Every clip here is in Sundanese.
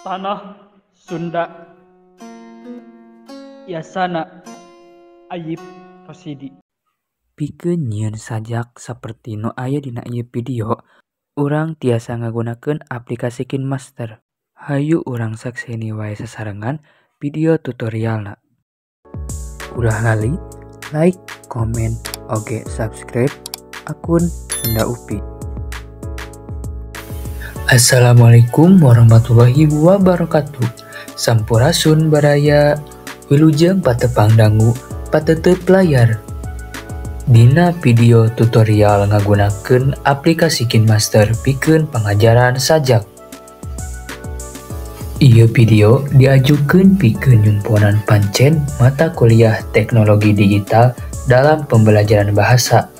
Tanah Sunda Yasana Ayip Rosidi. Pikeun nyieun sajak saperti nu aya dina ieu video, urang tiasa ngagunakeun aplikasi KineMaster. Hayu urang sakseni wae sasarengan video tutorialna. Ulah lali like, komen, oge subscribe akun Sunda Upi. Assalamualaikum warahmatullahi wabarakatuh. Sampurasun baraya, wilujeng patepang dangu, patetep layar. Dina video tutorial ngagunakeun aplikasi KineMaster pikeun pangajaran sajak. Ieu video diajukeun pikeun nyumponan pancen mata kuliah Teknologi Digital dalam Pembelajaran Bahasa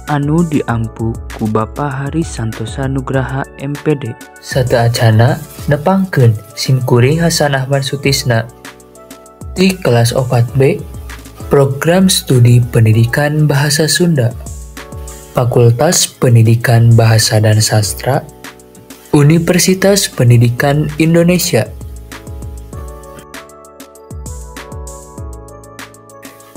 anu diampu ku Bapak Haris Santosa Nugraha MPD. Sateuacana nepangkeun simkuring Hasan Ahmad Sutisna di kelas 4B Program Studi Pendidikan Bahasa Sunda, Fakultas Pendidikan Bahasa dan Sastra, Universitas Pendidikan Indonesia.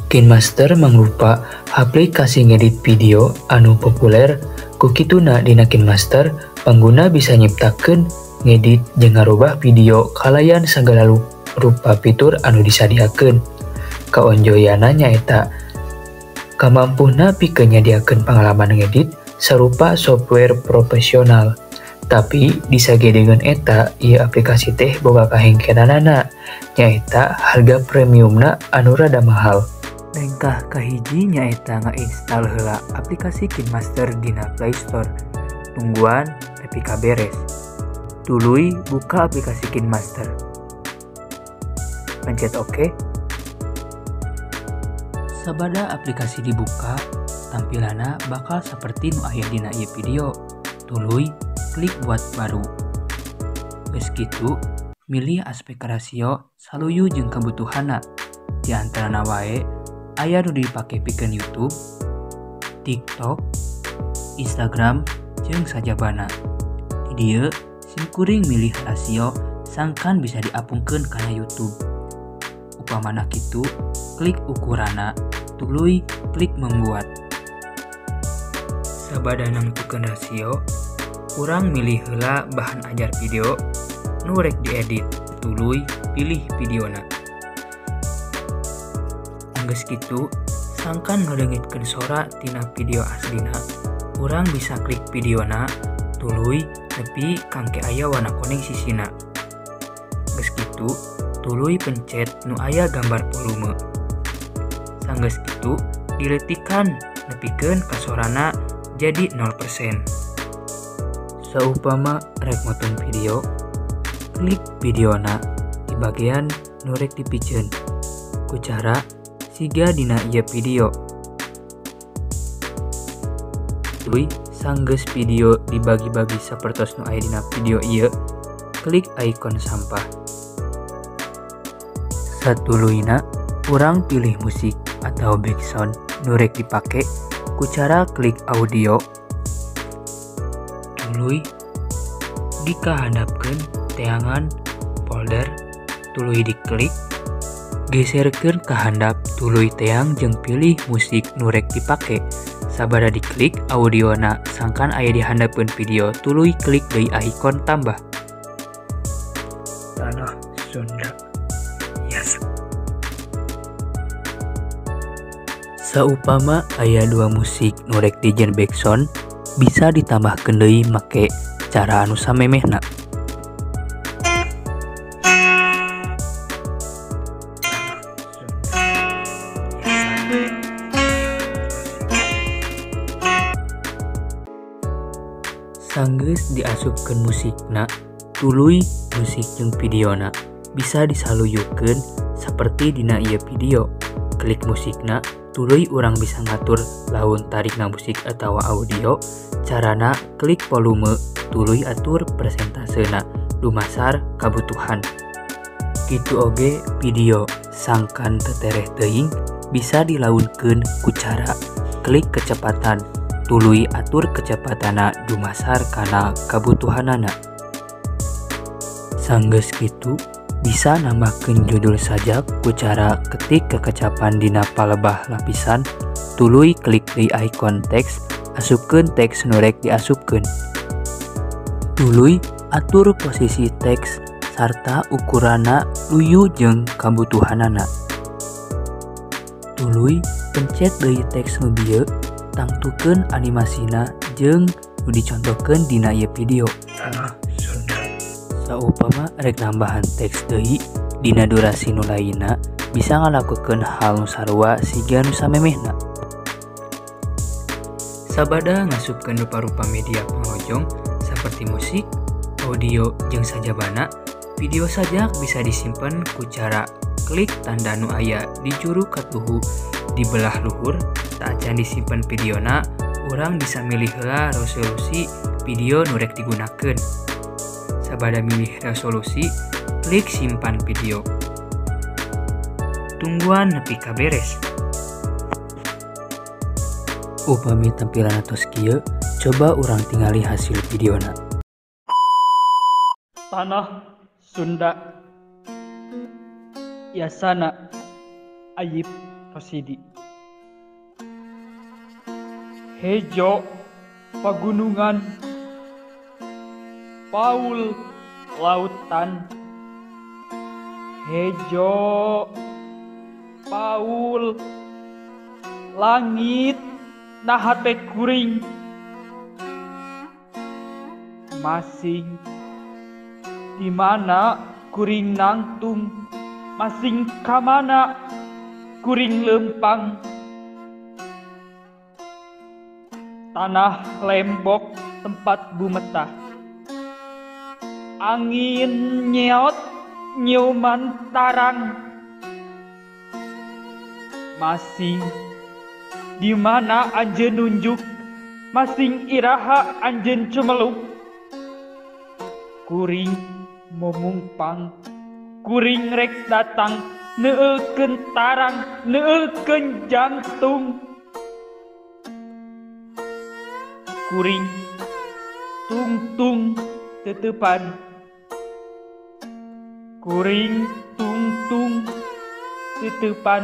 KineMaster mangrupa aplikasi ngedit video anu populer. Ku kituna dina KineMaster pengguna bisa nyiptakeun, ngedit jeung ngarubah video kalayan sagala rupa fitur anu disadiakeun. Kaonjoyana nyaeta kamampuhna pikeun nyadiakeun pangalaman ngedit sarupa software profesional. Tapi disagedeungeun eta, ieu aplikasi teh boga kahengkenanana, nyaeta harga premiumna anu rada mahal. Lengkah kahiji nyaeta ngainstal heula aplikasi KineMaster dina Play Store. Tungguan tepi ka beres. Tuluy buka aplikasi KineMaster. Pencet OK. Sabada aplikasi dibuka, tampilanna bakal saperti nu aya dina ieu video. Tuluy klik buat baru. Geus kitu, milih aspek rasio saluyu jeung kabutuhanna. Di antarana wae aya nu dipake pikeun YouTube, TikTok, Instagram, jeung sajabana. Di dieu simkuring milih rasio sangkan bisa diapungkeun kana YouTube. Upamana kitu, klik ukuranna, tuluy klik membuat. Sabada nangtukeun rasio, urang milih heula bahan ajar video nu rek diedit, tuluy pilih videona. Geus kitu, sangkan ngaleungitkeun sora tina video aslina, urang bisa klik videona, tuluy nepi kangke aya warna kuning sisina. Geus kitu, tuluy pencet nu aya gambar volume. Sanggeus kitu, dileutikan nepikeun ka sorana jadi 0%. Saupama rek motong video, klik videona di bagian nu rek dipiceun. Ku cara siga dina ieu video. Tuluy sanggeus video dibagi-bagi sapertos nu aya dina video ieu, klik ikon sampah. Satuluyna urang pilih musik atau backsound nu rek dipake ku cara klik audio. Tuluy dikahandapkeun teangan folder, tuluy diklik, geserkeun ka handap, tuluy teang jeung pilih musik nu rek dipake. Sabada diklik audiona sangkan aya di handapeun video, tuluy klik deui ikon tambah. Tanah Sunda. Yes. Saupama aya dua musik nu rek dijieun backsound, bisa ditambahkeun deui make cara anu samemehna. Sanggeus diasupkeun musikna, tuluy musik jeung videona bisa disaluyukeun saperti dina ieu video. Klik musikna, tuluy urang bisa ngatur laun tarikna musik atawa audio. Carana klik volume, tuluy atur persentasena dumasar kabutuhan. Kitu oge video sangkan tetereh teuing bisa dilaunkeun ku cara klik kecepatan, tuluy atur kecepatana dumasar kana kabutuhanana. Sanggeus kitu bisa nambahkeun judul sajak ku cara ketik kekecapan dina palebah lapisan, tuluy klik deui ikon teks, asupkeun teks nu rek diasupkeun. Tuluy atur posisi teks sarta ukuranna luyu jeung kabutuhanana. Tuluy pencet deui teks nu bieu, tangtukeun animasina jeung nu dicontohkeun dina ieu video. Tanah Sunda. Saupama rek nambahan teks deui dina durasi nu lainna bisa ngalakukeun hal nu sarua siga nu samemehna. Sabada ngasupkeun rupa-rupa media panglojong saperti musik, audio jeung sajabana, video sajak bisa disimpen ku cara klik tanda nu aya di juru katuhu di belah luhur. Saacan disimpen videona, urang bisa milih heula resolusi video nu rek digunakeun. Sabada milih resolusi, klik simpan video. Tungguan nepi ka beres. Upami tampilan atos kieu, coba urang tingali hasil videona. Tanah Sunda. Yasana Ayip Rosidi. Hejo pagunungan, paul lautan. Hejo paul langit nahate kuring. Masing di mana kuring nangtung, masing kamana kuring lempang. Tanah lembok tempat bumetah, angin nyeot nyeuman tarang. Masing di mana anjeun nunjuk, masing iraha anjeun cumeluk. Kuring momungpang, kuring rek datang, neukeun tarang, neukeun jantung. Kuring tungtung tetepan, kuring tungtung tetepan,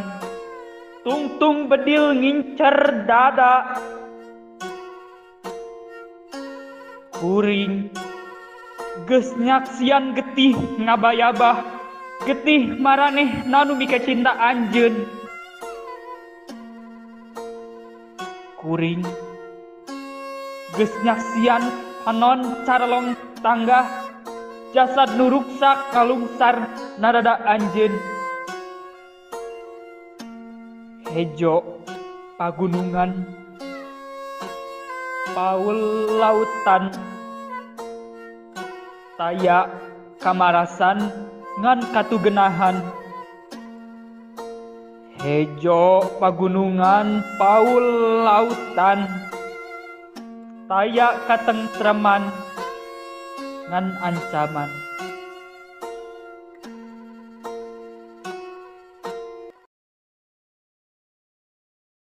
tungtung bedil ngincer dada. Kuring geus nyaksian getih ngabayabah, getih maraneh nanu mikacinta anjeun. Kuring geus nyaksian panon carelong tanggah, jasad nu ruksak kalungsar narada anjeun. Hejo pagunungan, paul lautan, taya kamarasan ngan katugenahan. Hejo pagunungan, paul lautan, taya katengtreman ngan ancaman.